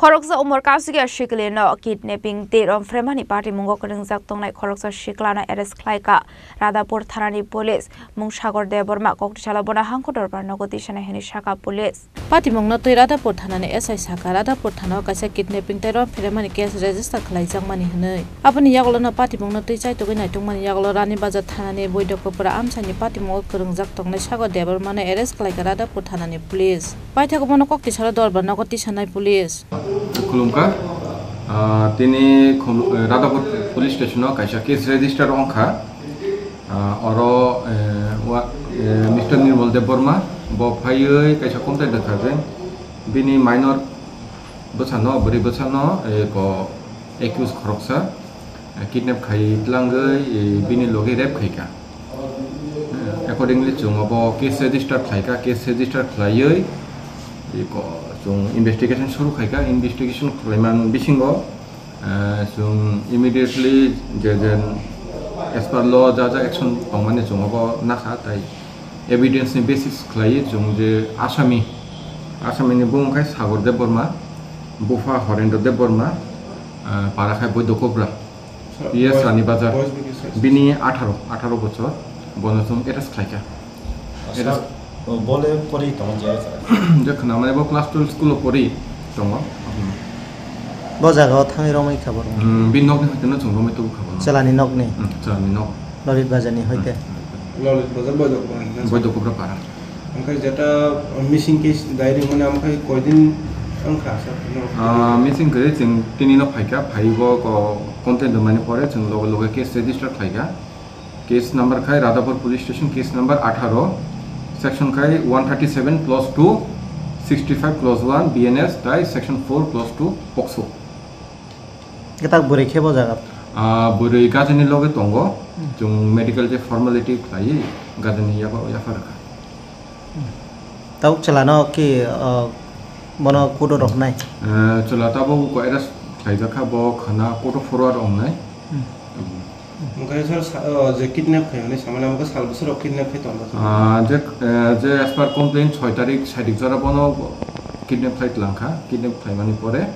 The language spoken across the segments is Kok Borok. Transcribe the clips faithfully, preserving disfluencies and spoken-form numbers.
Khoroksa umor kasike sikli no kidnapping tei romphre mani patimungo kwrwngjak tongnai khoroksa sikla no arrest khlaika Radhapur thana ni police. Mung Sagor Debbarma koktisalo bono hangko dorbar nogo tisana hwnwi saka police. Patimungno twi Radhapur thanani S I saka, Radhapur thanao kaisa kidnapping tei romphiremani case register khlaijakmani hwnwi. Aboni yagulono patimungno twi chaitugwi naitugmani yagulo Rani Bazar thanani Boidokopura amchaini patimungo kwrwngjak tongnai Sagor Debbarmano arrest khlaikha Radhapur thanani police. Paithakgo bono koktisalo dorbar nogo tisanai police. Khulumkha. Ah, tini khum-, eh, Radhapur police station-o kaisa case register wngkha. Ah, oro, eh, wa-, eh, Mister Nirmal Debbarma, bo phaiwi kaisa complaint rwkha je bini minor bwsano, bwrwi bwsano, eh, ko accuse khoroksa, eh, kidnap khai tlangwi, eh, bini logi rape khaikha. Eh, accordingly, chwng obo case register khlaikha, case register khlaiwi, eh, ko, chwng investigation suru khaikha, investigation khlaiman bisingo, Eh, chwng immediately je, je as per law ja ja action tongmani chwng obo nakha, tai evidence ni basis khlaiwi chwng je asami, asami ni bung khai Sagor Debbarma, bupha Horendra Debbarma, eh, para khai Boidokopra, P S Rani Bazar, bini atharo, atharo bochor, bono chwng arrest khlaikha. Sir, bole pori tongo je, sir. Je khwnamani bo class twelve school o pori tongo. Bo jaga o thangwi romwi kha borok. Hmm, bini nokni hoite no chwng romwi tubu kha borok. Chalani nokni? Hmm, chalani nok. Lolit Bazar ni hoite? Hmm. Lolit Bazar Boidokopra ni. Boidokopra para. Omokhai jeta missing case diary mane omokhai koidin wngkha, sir? Ah, missing kwrwi chwng tini no phaikha, phaiwi bo ko complaint rwmani pore chwng loge loge case register khlaikha. Case number khai Radhapur Police Station, case number atharo, section khai one thirty-seven clause two, sixty-five clause one, B N S, tai section four clause two, POCSO. Kwtak bwrwi khe bo jaga? Ah, bwrwi gajini loge tongo. Hmm. Chwng medical je formality khlaiwi gajini yago yaphar kha. Tabuk chwla no ki, uh, bono kudo rok nai? Eh, chwla tabuk ko arrest khlaijak kha, bo khana court o forward wngnai. Hmm. Omokhai sir, sa-, oh, je kidnap khaimani samani omokhai sal bwswk rok kidnap khai tongo? Ah, je, eh, je as per complaint soi tarik saidik jora bono kidnap khai tlang kha, kidnap khaimani pore,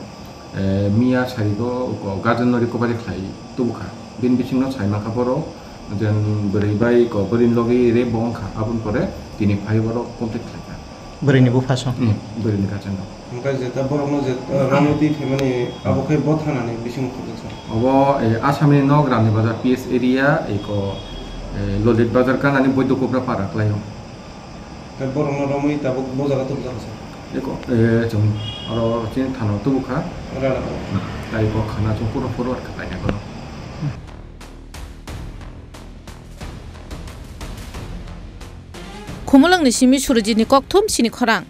eh, miya sarigo ko guardian no recovery khlai tubu kha. Bini bisingno sai mankha borok, jen bwrwi bai ko bwrwini logi rape bo wngkha, aboni pore tini phai borok complaint khlaikha. Bwrwini bupha song? Hmm, bwrwini guardian no. Hwnkhe jeta borokno je, eh, romwi twi phaimani abo khe bo thanani bisingo khobjak sa. Obo, eh, Assamni nok Rani Bazar P S area, eko, eh, Lolit Bazar kanani Boidokopra para kwlaio. Tei borokno romwi tabuk bo jaga tubujak kha sa? Eko, eh, chwng oro chini thana tubukha. Rana. Hmm. Tai bo khana chwng puro forward kha kainai bono. Khumulwngni simi Surjini kokthum sini khorang.